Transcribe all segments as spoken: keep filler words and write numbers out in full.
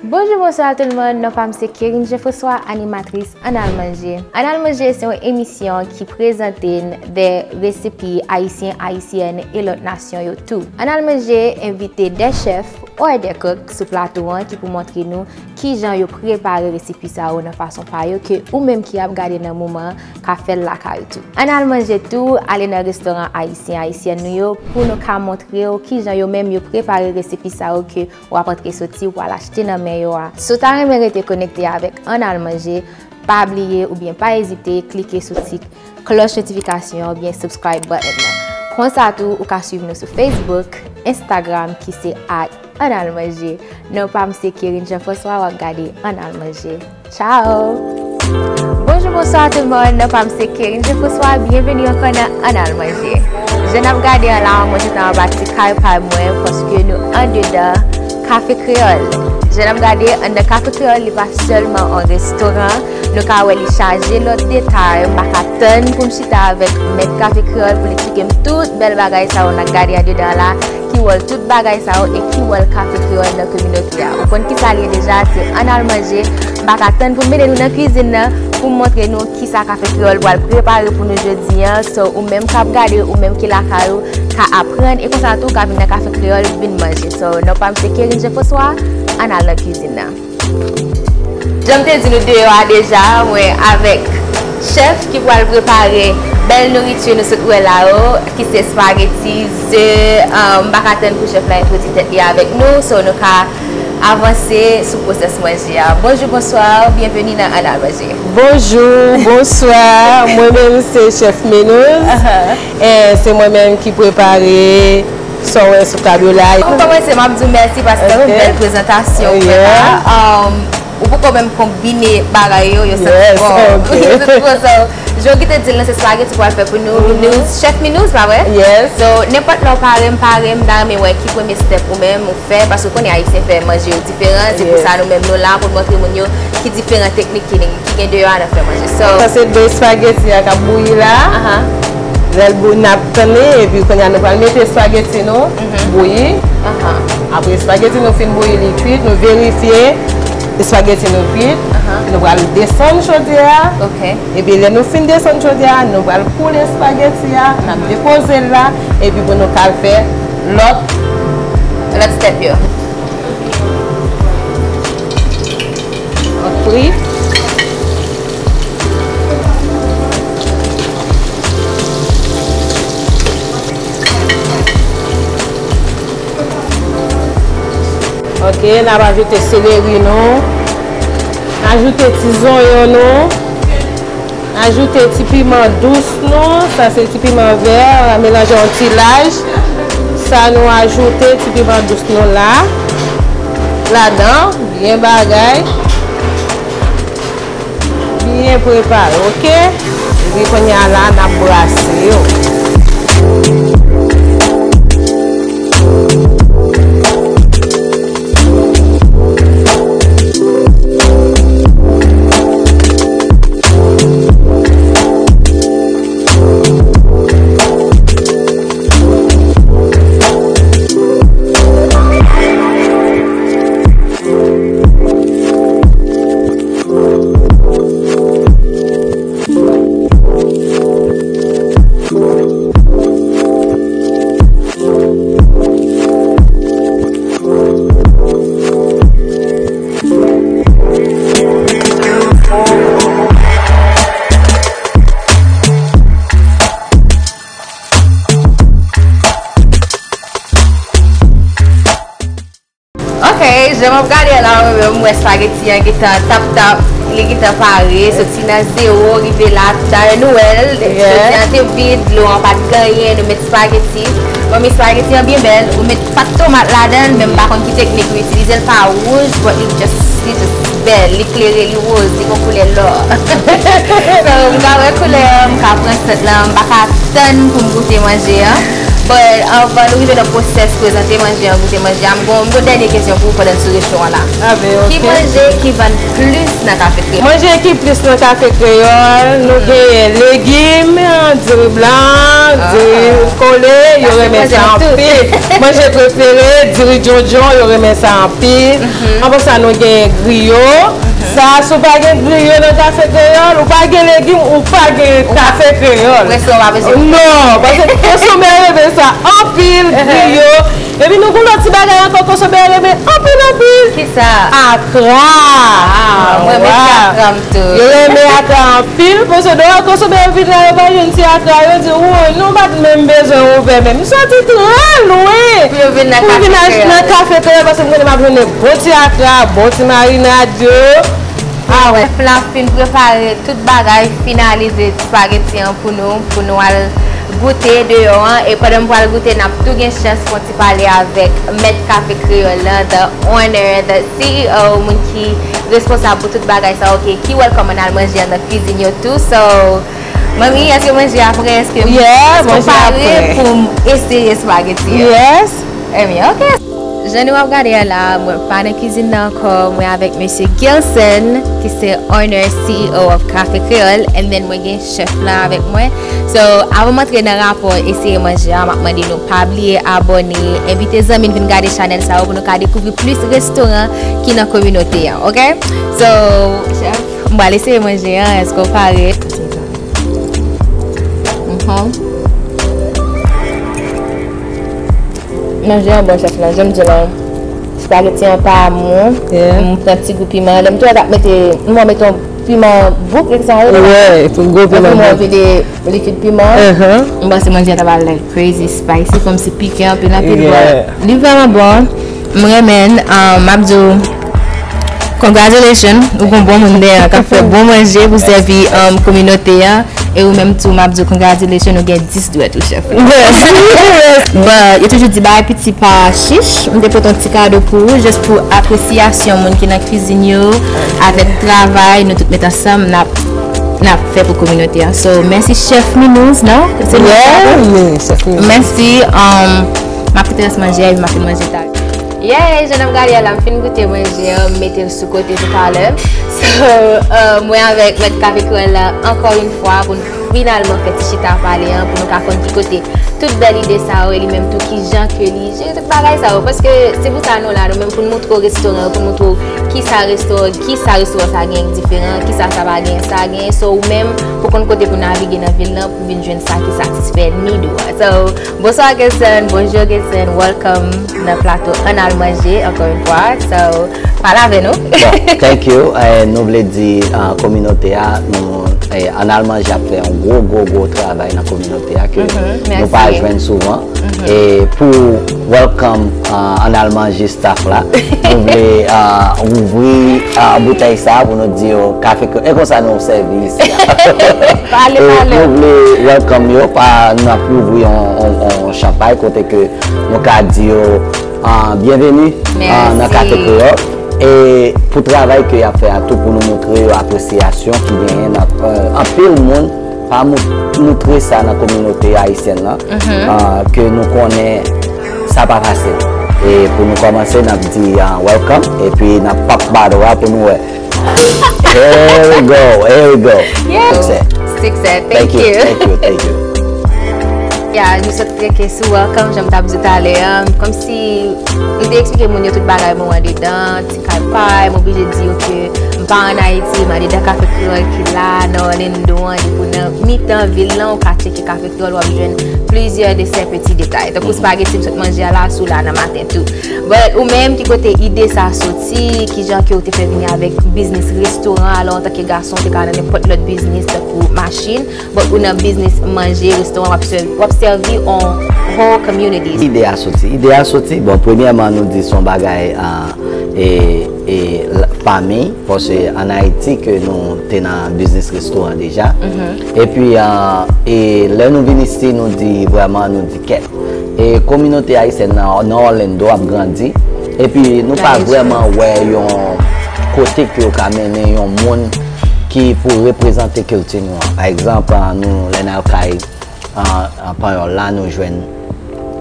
Bonjou, bonswa tout moun. Non pa m se Kerine Jean François, animatris Ann Al Manje. Ann Al Manje se yon emisyon ki prezante n de resepi ayisyen, ayisyèn e lòt nasyon yo tou. Ann Al Manje envite de chèf or de kok sou plato an ki pou montre nou kijan yo prepare resepi sa yo nan fason pa yo ke ou menm ki ap gade nan moman an ka fè l lakay ou tou. Ann Al Manje tou, ale nan restoran ayisyen, ayisyèn nou yo pou nou ka montre w kijan yo menm yo prepare resepi sa yo ke w ap antre soti, w pral achte nan men yo a. Si w ta renmen rete konekte avèk Ann Al Manje, pa bliye oubyen pa ezite klike sou ti klòch notifikasyon oubyen subscribe button nan. Konsa tou, ou ka swiv nou sou Facebook, Instagram ki se at Ann Al Manje. Non pa m se Kerine Jean François, w ap gade Ann Al Manje. Ciao! Bonjou, bonswa tout moun. Non pa m se Kerine Jean François. Byenveni ankò nan Ann Al Manje. Jan n ap gade an la, mwen se ta anba ti kay pa mwen paske nou andedan Kafe Kreyòl. Jan n ap gade anndan Kafe Kreyòl, li pa sèlman yon restoran. Nou ka wè li chaje lòt detay. M pa ka tann pou m chita avèk mèt Kafe Kreyòl pou l eksplike m tout bèl bagay sa yo n ap gade andedan la. Ki wòl tout bagay sa yo e ki wòl Kafe Kreyòl nan kominote a. Ou konn kisa l ye deja, se Ann Al Manje. M pa ka tann pou m mennen nou nan kwizin nan pou m montre nou kisa Kafe Kreyòl pral prepare pou nou jodi a. So, ou menm k ap gade, ou menm ki lakay ou, ka aprann e konsa tou ka vin nan Kafe Kreyòl vin manje. So, non pa m se Kerine Jean François, ann al nan kwizin nan. Jan m te di nou deyò a deja, mwen avèk chèf ki pral prepare bèl nouriti nou sot wè la yo, ki se espageti, ze, um, m pa ka tann pou chèf la entwodui tèt li avèk nou, so nou ka avanse sou pwosès manje a. Bonjou, bonswa, byenveni nan Ann Al Manje. Bonjou, bonswa, mwen menm se chèf Menouz. Ahan. E se mwen menm ki prepare sa w wè sou tablo la. Pou kòmanse, m ap di w mèsi paske w fè yon bèl prezantasyon, frè. Um, ou poko menm konbine bagay yo, yo santi bon. Yo santi bon, so, jan w kite di l nan, se espageti w pral fè pou nou. Minouz, chèf Minouz, pa vre? Yes. So, nenpòt lè w pare, m pare, m ta renmen wè ki premye step ou menm ou fè, paske w konnen Ayisyen fè manje yo diferan, se pou sa nou menm nou la, pou n montre moun yo ki diferan teknik ki gen, ki gen deyò a nan fè manje. So, sa se de espageti a k ap bouyi la. Aha. Lè l bou-, n ap tann li, epi kounye a nou pral mete espageti nou bouyi. Aha. Apre espageti nou fin bouyi, li kuit, nou verifye espageti nou kuit. Aha. Nou pral desann chodyè a. Ok. Epi lè nou fin desann chodyè a, nou pral koule espageti a, n ap depoze l la, epi pou nou ka al fè lòt, lòt step yo. Fri. Ok, n ap ajoute seleri nou. Ajoute ti zonyon nou. Ajoute ti piman dous nou, sa se ti piman vè, melanje yon ti laj. Sa nou ajoute ti piman dous nou la, ladan, byen bagay, byen prepare, ok? Epi kounye a la, n ap brase yo. Ok, jan m ap gade la, mwen menm, m wè espageti an gentan tap tap, li gentan pare, soti nan zewo, rive la, talè nou wè l, jodi an te vid, dlo an pa t gen anyen, nou met espageti. Bon, men espageti an byen bèl, ou met pat tomat ladan l, men m pa konn ki teknik ou itilize l, pa wouj, but li just, li just bèl, li klere, li woz, li gon koulè lò. So, m ka wè koulè an, m ka pran sant lan, m pa ka tann pou m goute manje an. But anvan nou rive nan pwosès prezante manje an, goute manje a, m gon, m gon dènye kesyon pou ou pandan n sou rechon an la. Ki manje ki vann plis nan Kafe Kreyòl? Manje ki plis nan Kafe Kreyòl, nou genyen legim, diri blan, diri kole, yo renmen sa anpil. Manje prefere, diri djondjon, yo renmen sa anpil. Apre sa, nou genyen griyo. Sa, si w pa gen griyo nan Kafe Kreyòl, ou pa gen legim, ou pa gen Kafe Kreyòl. Non, paske konsomè renmen sa anpil, griyo. Epi nou gon lòt ti bagay ankò konsomè renmen anpil, anpil. Ki sa? Akra. Ah, mwen renmen ti akra m tou. Yo renmen akra anpil, paske dewa konsomè yo vin la, yo pa jwenn ti akra, yo di, woy, nou pa t menm bezwen ouvè menm. M soti trè lwen pou m vin nan Kafe Kreyòl, paske m konnen m ap jwenn de bon ti akra, bon ti marinad yo. Ah, chèf la fin prepare tout bagay, finalize espageti an pou nou, pou nou al goute deyò an. E pandan m pral goute, n ap tou gen chans pou n ti pale avèk mèt Kafe Kreyòl la, the owner, the C E O, moun ki responsab pou tout bagay sa, ok, ki welcome an al manje an nan kwizin yo tou. So, manmi, èske manje a prè? Èske, èske w pare pou m eseye espageti an? Yes. Ebyen, ok. Jan nou ap gade a la, mwen pa nan kwizin nan ankò, mwen avèk mesye Gilson, ki se owner, C E O of Cafe Creole, and then mwen gen chèf lan avèk mwen. So, avan m antre nan rapò eseye manje a, m ap mande nou pa bliye abòne, envite zanmi n vin gade chanèl sa yo pou nou ka dekouvri plis restoran ki nan kominote an, ok? So, chèf, m pral eseye manje an, èske w pare? Mhm. Manje an bon, chèf lan, jan m di w lan, espageti an pa mou. M pran ti gou piman. Lè m tou ap mete, m mete yon piman bouk, e sa yo. Wi, gwo piman bouk. Epi m vide likid piman. M panse manje an ta pral like crazy spicy, kòmsi pike anpil anpil, but li vrèman bon. M renmen l, um, m ap di w, congratulations, ou gon bon moun dèyè w k ap fè bon manje pou sèvi, um, kominote an. E ou menm tou, m ap di w congratulations, ou gen dis dwèt ou, chèf. But, yo toujou di bagay piti pa chich. M te pote yon ti kado pou ou, jis pou apresyasyon moun ki nan kwizin yo, avèk travay, nou tout met ansanm, n ap, n ap fè pou kominote an. So, mèsi chèf Minouz, non? Se nou ki ap fè. Mèsi, um, m ap kite rès manje a, epi m ap fin manje talè. Yeah, jan n ap gade a la, m fin goute manje an, m mete l sou kote toutalè. So, euh, mwen avèk mèt Cafe Creole la, ankò yon fwa, pou n finalman fè ti chita pale an, pou nou ka konn ki kote tout bèl ide sa yo, e li menm tou, ki jan ke li jere tout bagay sa yo. Paske se pou sa nou la, nou menm, pou n montre w restoran yo, pou n montre w ki sa restoran, ki sa restoran sa genyen k diferan, ki sa sa pa genyen, sa genyen. So, ou menm, pou konn kote pou navige nan vil lan, pou vin jwenn sa ki satisfè need ou a. So, bonswa, Gilson. Bonjou, Gilson. Welcome nan plato Ann Al Manje, ankò yon fwa. So, pale avè nou. Bon, thank you. Eh, nou vle di, ah, kominote a, nou, eh, Ann Al Manje ap fè yon gwo, gwo, gwo travay nan kominote a ke nou pa jwenn souvan. E pou welcome, ah, Ann Al Manje staff la, nou vle, ah, ouvri, ah, boutèy sa pou nou di yo Cafe Creole. E konsa nou sèvi isi a. Pale, pale. Nou vle welcome yo pa, n ap ouvri yon, yon, yon chanpay kote ke nou ka di yo, ah, byenveni, ah, nan Cafe Creole. E pou travay ke y ap fè a tou, pou nou montre yo apresyasyon ki genyen nan, euh, anpil moun pa mou-, moutre sa nan kominote ayisyèn lan, ah, ke nou konnen sa pa fasil. E pou nou kòmanse, n ap di, ah, welcome, epi n ap pòp bado a pou nou wè. Here we go, here we go. Yeah. Success. Success. Thank you. Thank you, thank you. Yeah, nou sot klike sou welcome, jan m t ap di w talè a. Kòmsi m te eksplike moun yo tout bagay mwen andedan, ti kay pa, m oblije di yo ke m pa ann Ayiti, m andedan Cafe Creole ki la, nan Orlando an, depi w nan mitan vil lan, ou ka tcheke Cafe Creole, w ap jwenn plizyè de sèpeti detay. Tankou spaghetti m sot manje a la, sou la nan maten tou. But ou menm, ki kote ide sa soti? Kijan ke ou te fè vini avèk biznis restoran? Alò, antanke gason, ou te ka nan nenpòt lòt biznis, tankou machin, but ou nan biznis manje, restoran, w ap sèvi, w ap sèvi on whole community. Ide a soti. Ide a soti, bon, premyèman, nou di se yon bagay, ah, e, e, l-, fanmi, paske ann Ayiti ke nou te nan biznis restoran deja. Epi, ah, e lè nou vin isi, nou di vrèman, nou di kèt. E kominote ayisyèn nan, nan Orlando ap grandi. Epi nou pa vrèman wè yon kote ke yo ka mennen yon moun ki pou reprezante kilti nou an. Pa egzanp, ah, nou, lè n al kay, ah, ah, Panyòl la, nou jwenn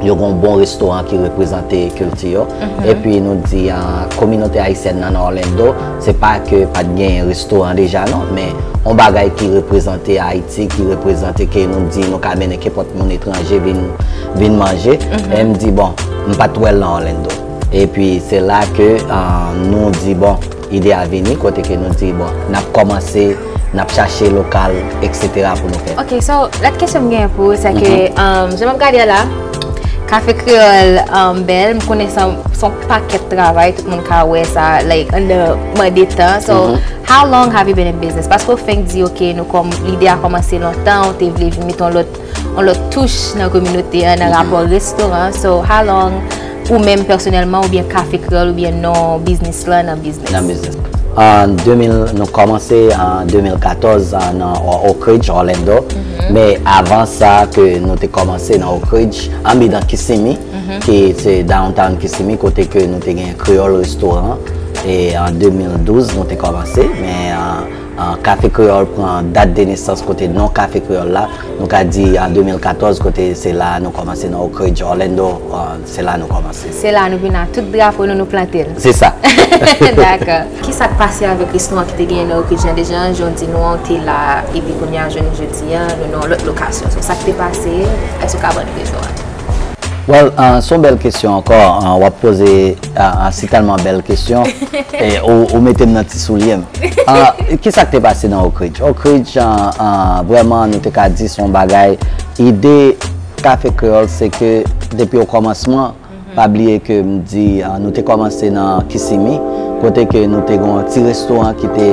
yo gen yon bon restoran ki reprezante kilti yo. Epi nou di, ah, kominote ayisyèn nan nan Orlando, se pa ke pa t gen restoran deja non, men yon bagay ki reprezante Ayiti, ki reprezante ke nou di nou ka mennen kenpòt moun etranje vin, vin manje. E m di, bon, m pa t wè l nan Orlando. Epi se la ke, ah, nou di, bon, ide a vini, kote ke nou di, bon, n ap kòmanse, n ap chache lokal, et cetera pou nou fè. Ok, so, lòt kesyon m genyen pou ou, se ke, um, jan m ap gade a la, Kafe Kreyòl, um, bèl, m konnen se yon, se yon pakèt travay, tout moun ka wè sa, like, anndan mwa de tan. So, how long have you been in business? Paske w fenk di, ok, nou kòm, lide a kòmanse lontan, ou te vle vin mete yon lòt, yon lòt touch nan kominote an, nan rapò restoran. So, how long ou menm pèsonèlman oubyen Kafe Kreyòl oubyen non biznis la nan biznis? Nan biznis. An de mil, nou kòmanse an de mil katòz, an, nan O-, Oak Ridge, Orlando. Men avan sa ke nou te kòmanse nan Oak Ridge, andedan Kissimmee, ki se downtown Kissimmee, kote ke nou te gen Kreyòl Restoran. E an de mil douz, nou te kòmanse, men, an, an, Kafe Kreyòl pran dat de nesans kote non Kafe Kreyòl la. Nou ka di an de mil katòz, kote se la nou kòmanse nan Oak Ridge, Orlando, an, se la nou kòmanse. Se la nou vin ak tout drapo nou, nou plante l. Se sa. Dakò. Ki sa k pase avèk restoran ki te genyen nan Oak Ridge an deja? Jan w di nou an, w te la, epi kounye a, jounen jodi a, nou nan yon lòt lokasyon. So, sa k te pase? Èske w ka ban nou rezon an? Well, ah, se yon bèl kesyon ankò. Ah, w ap poze, ah, ah, si tèlman bèl kesyon. E, ou, ou mete m nan ti soulye m. Ah, ki sa k te pase nan Oak Ridge? Oak Ridge, ah, ah, vrèman, nou te ka di se yon bagay. Ide Kafe Kreyòl, se ke depi o kòmansman, pa bliye ke m di, ah, nou te kòmanse nan Kissimmee, kote ke nou te gen yon ti restoran ki te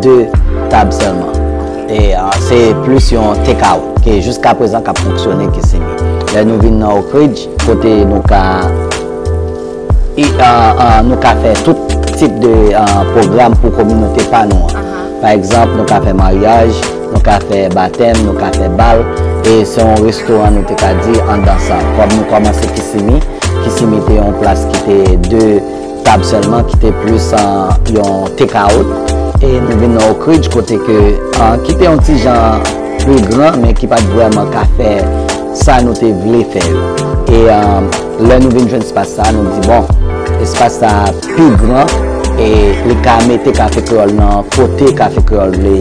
de tab sèlman. E, ah, se plis yon take out ke jiska prezan k ap fonksyone Kissimmee. Lè nou vin nan Oak Ridge, kote nou ka, i, ah, ah, nou ka fè tout tip de, ah, pwogram pou kominote pa nou an. Pa egzanp, nou ka fè maryaj, nou ka fè batèm, nou ka fè bal, e se yon restoran nou te ka di anndan sa. Kòm nou kòmanse Kissimmee, Kissimmee te yon plas ki te de tab sèlman, ki te plis, ah, yon take out, e nou vin nan Oak Ridge kote ke, ah, ki te yon ti jan pli gran, men ki pa t vrèman ka fè sa nou te vle fè yo. E, ah, lè nou vin jwenn espas sa, nou di, bon, espas sa pi gran, e li ka mete Kafe Kreyòl nan kote Kafe Kreyòl vle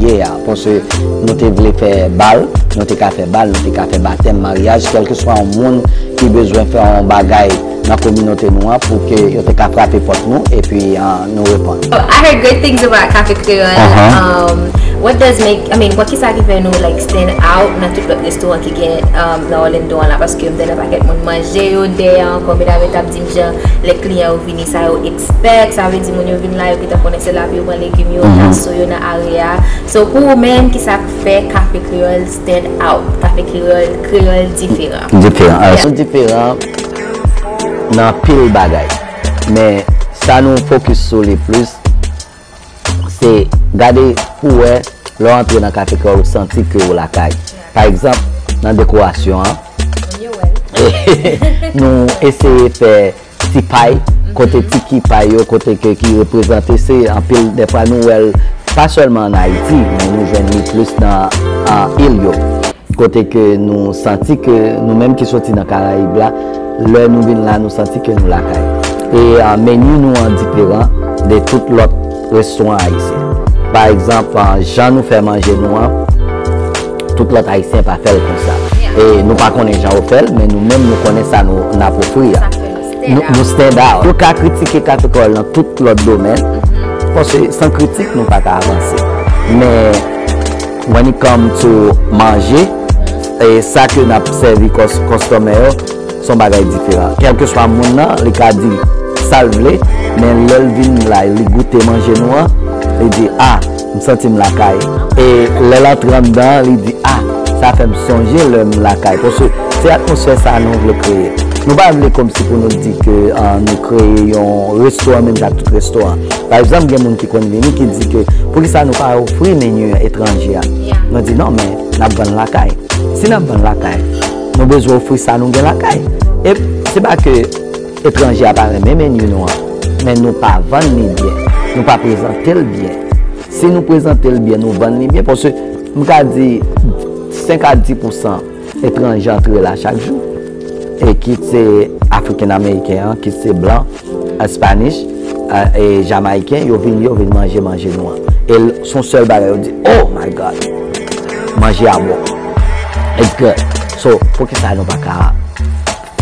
ye a. Paske nou te vle fè bal, nou te ka fè bal, nou te ka fè batèm, maryaj, kèlkeswa yon moun ki bezwen fè yon bagay nan kominote nou an pou ke yo te ka frape pòt nou, epi, ah, nou reponn. Oh, I heard great things about Cafe Creole. Um, what does make, I mean, what, kisa ki fè nou, like, stand out nan tout lòt restoran ki gen, um, nan Orlando an la? Paske m tande pakèt moun manje yo dèyè ankò, medam yo t ap di m jan lè kliyan yo vini, sa yo expect, sa vle di moun yo vin la, yo gentan konnen se la pou yo pran legim yo, taso yo nan area. So, pou ou menm, kisa k fè Cafe Creole stand out? Cafe Creole, kreyòl diferan. Diferan. Alò, nou diferan nan anpil bagay. Men sa nou fokis sou li plis, se gade pou wè lè w antre nan Cafe Creole, ou santi ke w lakay. Pa egzanp, nan dekorasyon an, nou eseye fè ti pay, kote tiki pay yo, kote ke ki reprezante, se anpil, dèfwa nou wè l pa sèlman ann Ayiti, men nou jwenn li plis nan, ah, il yo. Kote ke nou santi ke nou menm ki soti nan Karayib la, lè nou vin la, nou santi ke nou lakay. E, ah, meni nou an diferan de tout lòt restoran ayisyen. Pa egzanp, ah, jan nou fè manje nou an, tout lòt ayisyen pa fè l konsa. E nou pa konnen jan yo fè l, men nou menm nou konnen sa nou, n ap ofri a. Nou, nou stand out. Nou ka kritike Cafe Creole nan tout lòt domèn, paske san kritik nou pa ka avanse. Men when it come to manje, e sa ke n ap sèvi kòs-, kòstomè yo, se yon bagay diferan. Kèlkeswa moun nan, li ka di sa l vle, men lè l vin la, li goute manje nou an, li di, ah, m santi m lakay. E lè l antre anndan, li di, ah, sa fè m sonje lè m lakay. Paske se atmosfè sa nou vle kreye. Nou pa vle kòmsi pou nou di ke, ah, nou kreye yon restoran menm jan ak tout restoran. Pa egzanp, gen moun ki konn vini ki di ke poukisa nou pa ofri meni etranje a? Nou di non, men n ap vann lakay. Si n ap vann lakay, nou bezwen ofri sa nou gen lakay. E se pa ke etranje a pa renmen meni nou an, men nou pa vann li byen, nou pa prezante l byen. Si nou prezante l byen, nou vann li byen, paske m ka di senk a dis pousan etranje antre la chak jou. e kit se African American an, kit se blan, Spanish, e Jamaican, yo vin, yo vin manje, manje nou an. E l, se yon sèl bagay, yo di, "Oh my God, manje a bon." It's good. So, poukisa nou pa ka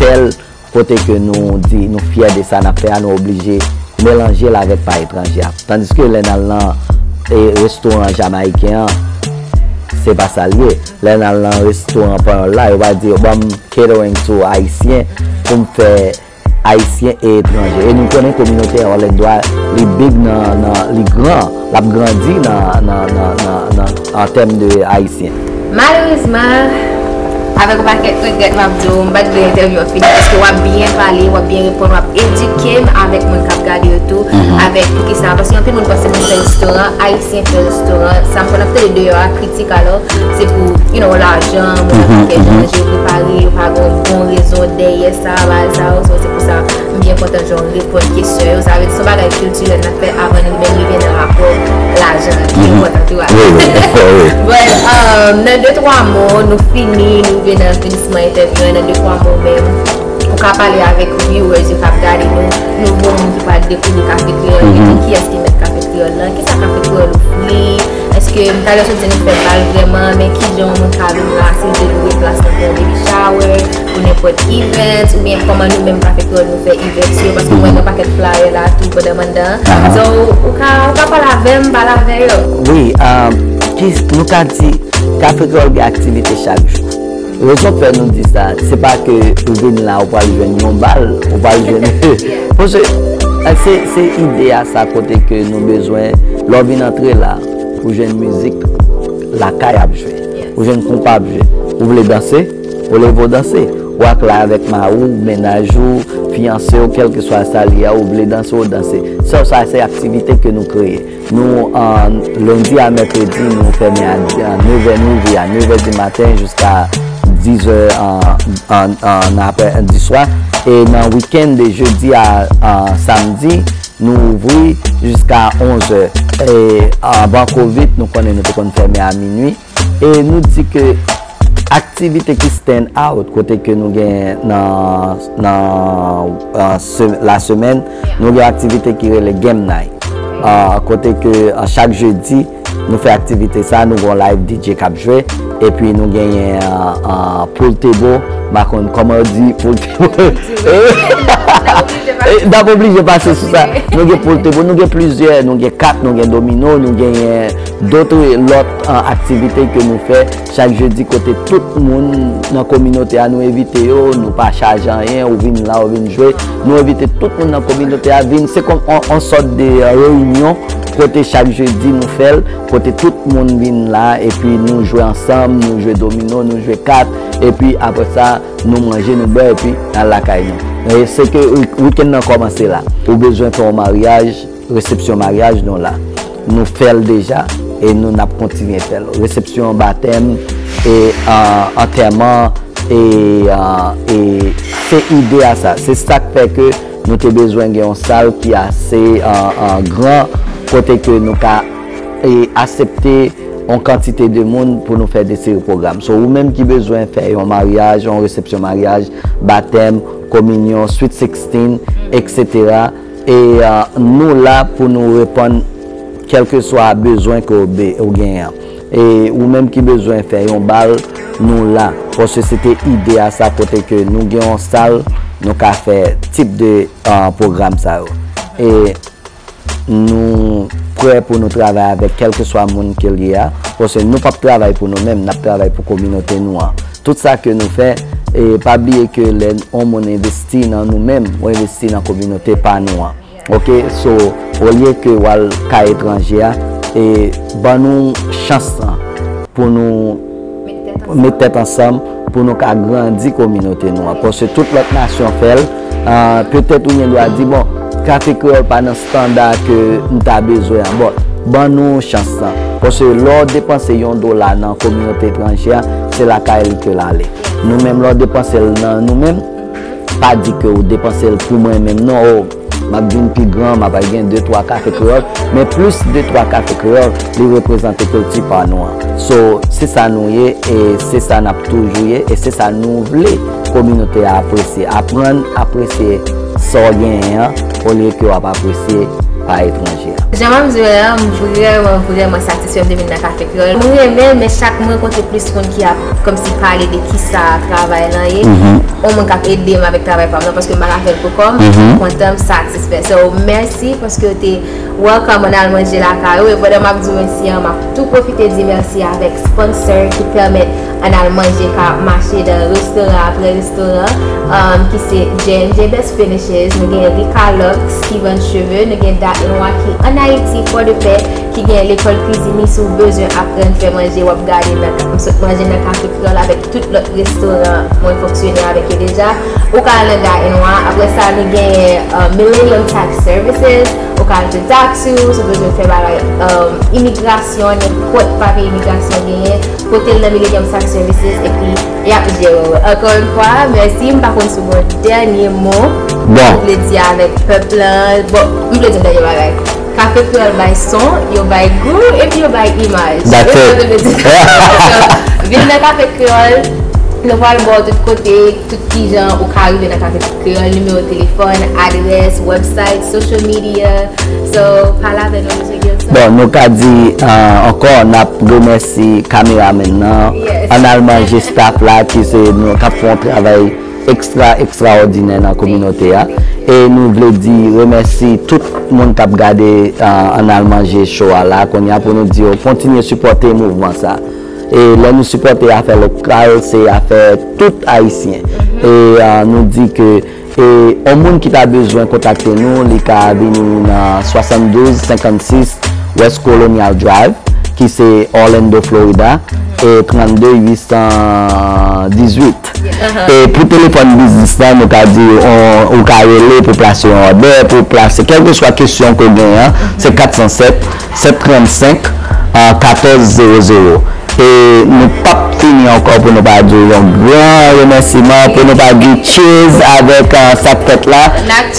fè l kote ke nou di nou fyè de sa n ap fè a, nou oblije melanje l avèk pa etranje a. Tandiske lè n al nan e, restoran jamayiken an, se pa sa l ye. Lè n al nan restoran panyòl la, yo pa di yo ban m catering to ayisyen pou m fè ayisyen e etranje. E nou konnen kominote Orlando a, li big nan, nan, li gran, l ap grandi nan, nan, nan, nan, nan, an tèm de ayisyen. Malerezman, avèk yon pakèt regrèt, m ap di w, m pa t vle entèvyou an fini, paske w ap byen pale, w ap byen reponn, w ap edike m avèk moun k ap gade yo tou, avèk poukisa, paske anpil moun panse moun fè restoran, ayisyen fè restoran, sa m konn ap tande deyò a, kritik, alò, se pou, you know, lajan, moun ap fè manje, yo prepare, yo pa gen yon bon rezon dèyè sa, bagay sa yo, so, se pou sa, m byen kontan jan w reponn kesyon yo. Sa vle di, se yon bagay kiltirèl n ap fè avan n menm rive nan rapò lajan an, ki enpòtan tou a. Wi, wi, wi, wi. But, um, nan de twa mo, nou fini, nou rive nan finisman entèvyou an, nan de twa mo menm, ou ka pale avèk viewers yo k ap gade nou, nouvo moun ki pral dekouvri Kafe Kreyòl, ki kiyès ki mèt Kafe Kreyòl lan, kisa Kafe Kreyòl ofri, èske, m talè sot di nou fè bal vrèman, men ki jan yon moun ka vin la, si l te lwe plas nan pou yon baby shower, pou nenpòt events, oubyen kòman nou menm Kafe Kreyòl nou fè events yo, paske m wè gen pakèt flyer la tou pandan m anndan an. So, ou ka, ou ka pale avè m, pale avè yo. Wi, um, ki, nou ka di, Kafe Kreyòl gen aktivite chak jou. Rezon k fè nou di sa, se pa ke ou vin la, ou pral jwenn yon bal, ou pral jwenn. Paske, e, se, se ide a sa kote ke nou bezwen, lè w vin antre la, ou jwenn mizik lakay ap jwe, ou jwenn konpa ap jwe. Ou vle danse, ou leve w danse. Ou ak la avèk mari w, mennaj ou, fiyanse w, kèlkeswa sa l ye a, ou vle danse, ou danse. Sa, sa se aktivite ke nou kreye. Nou, e, lendi a mèkredi, nou fèmen a, a nèf è, nou ouvri a nèf è di maten jiska diz è, e, e, e, nan aprè, di swa. E nan wikenn de jedi a, a samdi, nou ouvri jiska onz è. E anvan kovid, nou konnen nou te konn fèmen a minui. E nou di ke aktivite ki stand out, kote ke nou gen nan, nan, e, se-, la semèn, nou gen aktivite ki rele Game Night. E, kote ke, e, chak jedi, nou fè aktivite sa, nou gen yon live D J k ap jwe, epi nou genyen, e, e, pool table, m pa konn kòman yo di pool table. E, n ap oblije pase sou sa. Nou gen pool table, nou gen plizyè, nou gen kat, nou gen domino, nou genyen dòt, lòt, e, aktivite ke nou fè chak jedi kote tout moun nan kominote a nou envite yo, nou pa chaje anyen, ou vin la, ou vin jwe, nou envite tout moun nan kominote a vin, se kòm on, on sòt de, e, reyinyon kote chak jedi nou fè l, kote tout moun vin la, epi nou jwe ansanm, nou jwe domino, nou jwe kat, epi apre sa, nou manje, nou bwè, epi n al lakay nou. E se ke wi-, wikenn nan kòmanse la. Ou bezwen fè yon maryaj, resepsyon maryaj, nou la. Nou fè l deja, e nou n ap kontinye fè l. Resepsyon batèm, e, e, antèman, e, e, e se ide a sa. Se sa k fè ke nou te bezwen gen yon sal ki ase, e, e, gran, kote ke nou ka, e, aksepte yon kantite de moun pou nou fè de seri pwogram. So, ou menm ki bezwen fè yon maryaj, yon resepsyon maryaj, batèm, kominyon, sweet sixteen, etsetera, e, e, nou la pou nou reponn kèlkeswa bezwen ke w be-, ou genyen an. E ou menm ki bezwen fè yon bal, nou la. Paske se te ide a sa kote ke nou gen yon sal, nou ka fè tip de, e, pwogram sa yo. E nou prè pou nou travay avèk kèlkeswa moun ke l ye a. Paske nou p ap travay pou nou menm, n ap travay pou kominote nou an. Tout sa ke nou fè, e pa bliye ke lè yon moun envesti nan nou menm, ou envesti nan kominote pa nou an. Ok, so, olye ke w al kay etranje a, e ban nou chans lan pou nou met tèt ansanm, pou nou ka grandi kominote nou an. Paske tout lòt nasyon fè l, a, petèt ou gen dwa di, bon, Kafe Kreyòl pa nan standa ke m ta bezwen an. Bon, ban nou chans lan. Paske lè w depanse yon dola nan kominote etranje a, se lakay li ke l ale. Nou menm, lè w depanse l nan nou menm, pa di ke w depanse l pou mwen menm, non. O, M ap vin pi gran, m ap al gen de twa kafe kreyòl, men plis de twa kafe kreyòl, li reprezante kilti pa nou an. So, se sa nou ye, e se sa n ap toujou ye, e se sa nou vle kominote a apresye. Aprann apresye sa w genyen an, olye ke w ap apresye pa etranje a. Jan m ap di w la, m vrèman, vrèman satisfè m te vin nan Kafe Kreyòl. M renmen l, men chak m rankontre plis moun ki ap kòmsi pale de kisa travay lan ye. Mhm. Yon moun k ap ede m avèk travay pa m nan, paske m pa ka fè l pou kò m, mhm, m kontan, m satisfè. So, mèsi paske w te welcome an al manje lakay ou. E pandan m ap di w mèsi an, m ap tou pwofite di mèsi avèk sponsor ki pèmèt an al manje ka mache nan restoran apre restoran, um, ki se J and J Best Finishes, nou gen Rica Lux ki vann cheve, nou gen Dot Noir ki ann Ayiti, Pòdepè, ki gen lekòl kwizin. Si w bezwen aprann fè manje, w ap gade nan, m sot manje nan Kafe Kreyòl avèk tout lòt restoran mwen fonksyone avèk yo deja. Ou ka al nan Dot Noir. Apre sa, nou gen, uh, Millennium Tax Services. Ou ka al fè tax ou, si w bezwen fè bagay, um, imigrasyon, nenpòt papye imigrasyon genyen, pote l nan Millennium Tax Services, epi y ap jere w. Ankò yon fwa, mèsi. M pa konn si w gen yon dènye mo, bon, ou vle di avèk pèp lan. Bon, m vle di yon dènye bagay. Kafe Kreyòl bay son, yo bay gou, epi yo bay imaj. That's it. Vin nan Kafe Kreyòl, nou pral ba w tout kote, tout kijan ou ka rive nan Kafe Kreyòl, nimewo telefòn, adrès, website, social media. So, pale avè nou, mesye Gilson. Bon, nou ka di, uh, ankò, n ap remèsi kameraman nan, yes, an al manje staff la, ki se nou, k ap fè yon travay ekstra, ekstraòdinè nan kominote a. E nou vle di remèsi tout moun k ap gade, uh, an al manje show a la, kounye a pou nou di yo kontinye sipòte mouvman sa. E lè nou sipòte afè lokal, se afè tout Ayisyen. E, uh, nou di ke, e, yon moun ki ta bezwen kontakte nou, li ka vini nan swasanndouz senkannsis West Colonial Drive, ki se Orlando, Florida, e trannde uit san dizuit. E pou telefòn biznis la, nou ka di, on, ou ka rele pou plase yon òdè, pou plase kèlkeswa kesyon ke w genyen an, se kat san sèt, sèt trannsenk, katòz zewo zewo. E nou p ap fini ankò pou nou pa di w yon gran remèsiman, pou nou pa di cheers avèk, uh, sa k fèt la.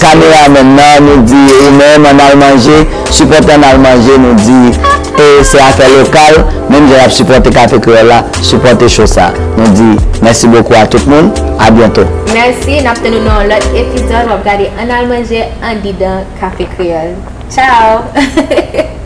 Kameraman nan, nou di ou menm an al manje, sipòtè an al manje, nou di, e se afè lokal, menm jan y ap sipòte Kafe Kreyòl la, sipòte show sa. Nou di mèsi bokou a tout moun, a byento. Mèsi, n ap tann nou nan yon lòt epizòd, w ap gade an al manje andidan Kafe Kreyòl. Ciao!